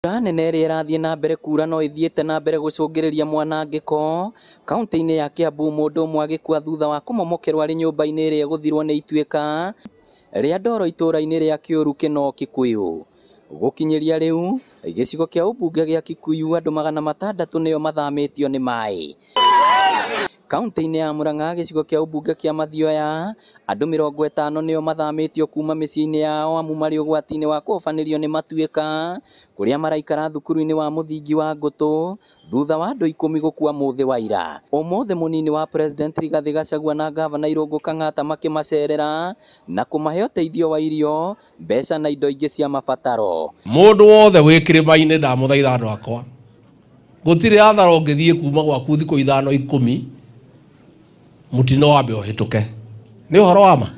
Mbura nene ĩrĩa ĩrathiĩ na mbere kuura no ĩthiĩte na mbere gũcũngĩrĩria mwanangĩko kaunti-inĩ ya Kiambu, mũndũ ũmwe agĩkua thutha wa kũmomokerwo arĩ nyũmba-inĩ ĩrĩa ĩgũthirwo nĩ ituĩka rĩa ndoro itũũra-inĩ rĩa Kĩũru Kĩnoo Kikuyu. Gũkinyĩria rĩu gĩcigo kĩa ũmbunge gĩa Kikuyu andũ 600 nĩo mathamĩtio nĩ maĩ. Kaunti-inĩ ya Murang'a gĩcigo kĩa ũmbunge kĩa Mathioya andũ 50 nĩo mathamĩtio kuma mĩciĩ-inĩ yao amu marĩ ũgwati-inĩ wa kũhobanĩrio nĩ matuĩka kũrĩa maraikara thukuru-inĩ wa mũthingi wa Ngũtũ thutha wa andũ 10 gũkua mũthĩ wa ira. Ũmũthĩ mũnini wa President Rigathĩ Gachagua na Gavana Irũngũ Kang'ata makĩmacerera na kũmahe ũteithio wa irio, mbeca na indo ingĩ cia mabataro. Mũndũ wothe wĩ kĩrĩma-inĩ ndamũthaitha andũ akwa, gũtirĩ athara ũngĩthiĩ kuma gwaku thikũ 5 10 mũtino wambe ũhĩtũke. Nĩ ũhoro wa ma.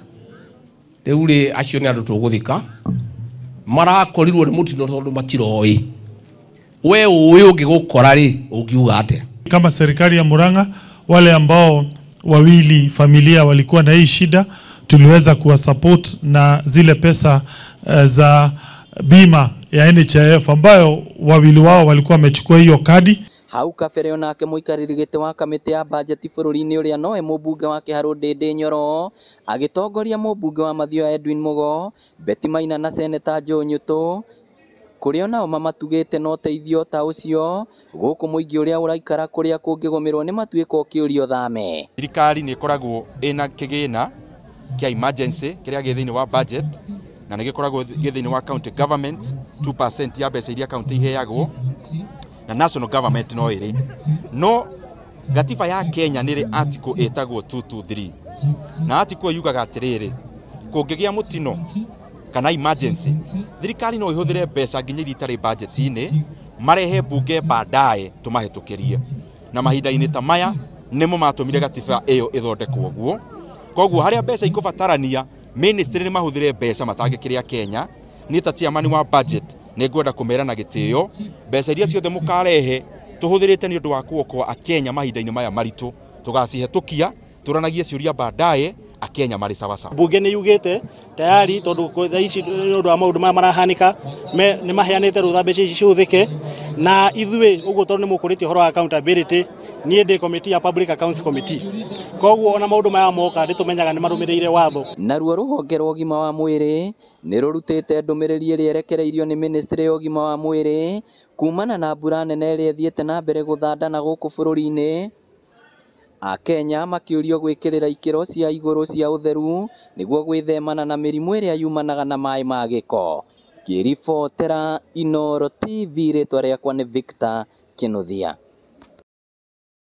Rĩu rĩ acio nĩ andũ tũgũthika marakorirwo nĩ mũtino tondũ matiroĩ. We ũĩ ũngĩgũkora rĩ ũngiuga atĩa? Kama serikali ya Murang'a, wale ambao wawili familia walikuwa na hii shida, tuliweza kuwa support na zile pesa za bima ya NHIF ambayo wawili wao walikuwa wamechukua hiyo kadi. Hau kabere onake mũikarĩri gĩtĩ wa kamĩtĩ ya bajeti bũrũri-inĩ ũrĩa nowe mũmbunge wa Kĩharũ Ndĩndĩ Nyoro agĩtongoria mũmbunge wa Mathioya Edwin Mugo, Betty Maina na Seneta Joe Nyutu kũrĩa onao mamatugĩte na ũteithio ta ũcio gũkũ mũingĩ ũrĩa ũraikara kũrĩa kũngĩgũmĩrwo nĩ matuĩka ũkĩũrio thame. Thirikari nĩ ĩkoragwo ĩna kĩgĩna kĩa emergency kĩrĩa gĩ thĩinĩ wa budget na nĩ gĩkoragwo gĩ thĩinĩ wa county government 2% ya mbeca iria county iheagwo na national government no ĩrĩ. No gatiba ya Kenya nĩ ĩrĩ article ĩtagwo 223 na article yugaga atĩrĩrĩ, kũngĩgĩa mũtino kana emergency thirikari no ĩhũthĩre mbeca nginya iria itarĩ budget-inĩ marehe bunge baadaye tũmahĩtũkĩrie. Na mahinda-inĩ ta maya nĩmo matũmire gatiba ĩyo ĩthondekwo ũguo. Koguo harĩa mbeca ikũbatarania ministry nĩ mahũthĩre mbeca matangĩkĩrĩa Kenya. Niĩ ta chairman wa budget nĩ ngwenda kũmera na gĩtĩo mbeca iria ciothe mũkarehe tũhũthĩrĩte nĩ ũndũ wa kuokoa Akenya mahinda-inĩ maya maritũ tũgacihĩtũkia tũranagie ciũria baadaye Akenya marĩ sawasawa. Bunge nĩ yugĩte tayari tondũ thaa ici nĩ ũndũ wa maũndũ maya marahanĩka nĩ maheanĩte rũtha mbeca ici cihũthĩke na ithuĩ ũguo tondũ nĩ mũkũrĩtie ũhoro wa accountability, niĩ ndĩ committee ya Public Accounts Committee, koguo ona maũndũ maya moka ndĩtũmenyaga nĩ marũmĩrĩire watho. Naruo rũhonge rwa ũgima wa mwĩrĩ nĩ rũrutĩte ndũmĩrĩri ĩrĩa ĩrekereirio nĩ ministry ya ũgima wa mwĩrĩ kumana na mbura nene ĩrĩa ĩthiĩte na mbere gũthandana gũkũ bũrũri-inĩ. Akenya makĩũrio gwĩkĩrĩra ikĩro cia igũrũ cia ũtheru nĩguo gwĩthemana na mĩrimũ ĩrĩa yumanaga na maĩ ma gĩko. Ngĩribotera Inooro TV, rĩtwa rĩakwa nĩ Victor Kĩnuthia.